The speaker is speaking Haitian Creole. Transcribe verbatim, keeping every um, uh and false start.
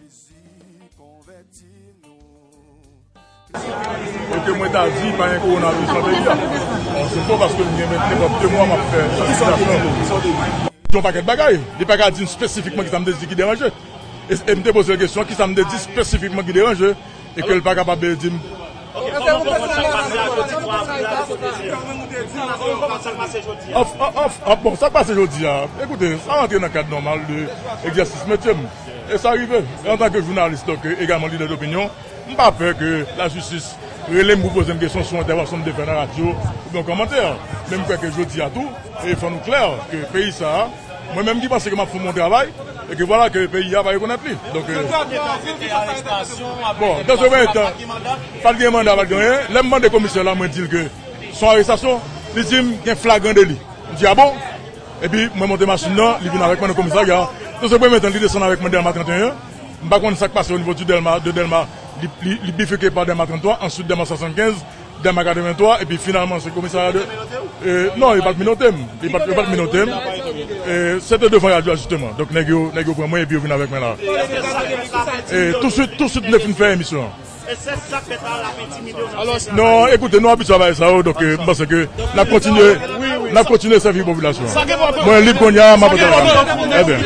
Konvèti nou. Oke, mwen ta di pa gen kowonaviris nan peyi a. Bon, se fo paske m gen nenpòt de mwa m ap fè sansibilizasyon. Yon pakèt bagay. Li pa ka di m espesifikman kisa m te di ki deranje. E, e m te poze l kesyon, kisa m te di espesifikman ki deranje, e ke l pa kapab di m. Of, of, of, bon, sa k pase jodi a, ekoute, sa rantre nan kad nòmal de egzèsis metye m. E sa rive. E antanke jounalis, donk, egalman lidè dopinyon, m pa pè ke lajistis rele m pou poze m kesyon sou entèvansyon m te fè nan radyo oubyen yon kòmantè. Men m kwè ke jodi a tou, e fò nou klè ke peyi sa a, mwen menm ki panse ke m ap fè yon bon travay, e ke vwala ke peyi a pa rekonèt li. Donk, e, bon, dan se premye tan, pa t gen manda, pa t gen anyen. Lè m mande komisè la, mwen di l ke se yon arestasyon, li di m gen flagran deli. M di, a bon? Epi mwen monte machin nan, li vin avèk mwen nan komisarya. Nan se premye tan, li desann avèk mwen Dèlma trannteyen. M pa konn sa k pase onivo di Dèlma, de Dèlma, li, li, li bifike pa Dèlma tranntwa, answit Dèlma swasannkenz, Dèlma katrevenntwa, epi finalman se komisarya de, e, non, yo pa t minote m. Yo pa t, yo pa t minote m. E, se te devan radyo a, jisteman. Donk, nèg yo, nèg yo pran mwen epi yo vin avèk mwen la. E, touswit, touswit, m te fin fè emisyon an. E se sa k fèt la, l ap entimide w nan sèt la. Non, ekoute, nou abitye a bagay sa yo, donk, e, m panse ke n ap kontinye, n ap kontinye sèvi popilasyon an. Mwen lib kounye a, m ap antre la. Trè byen.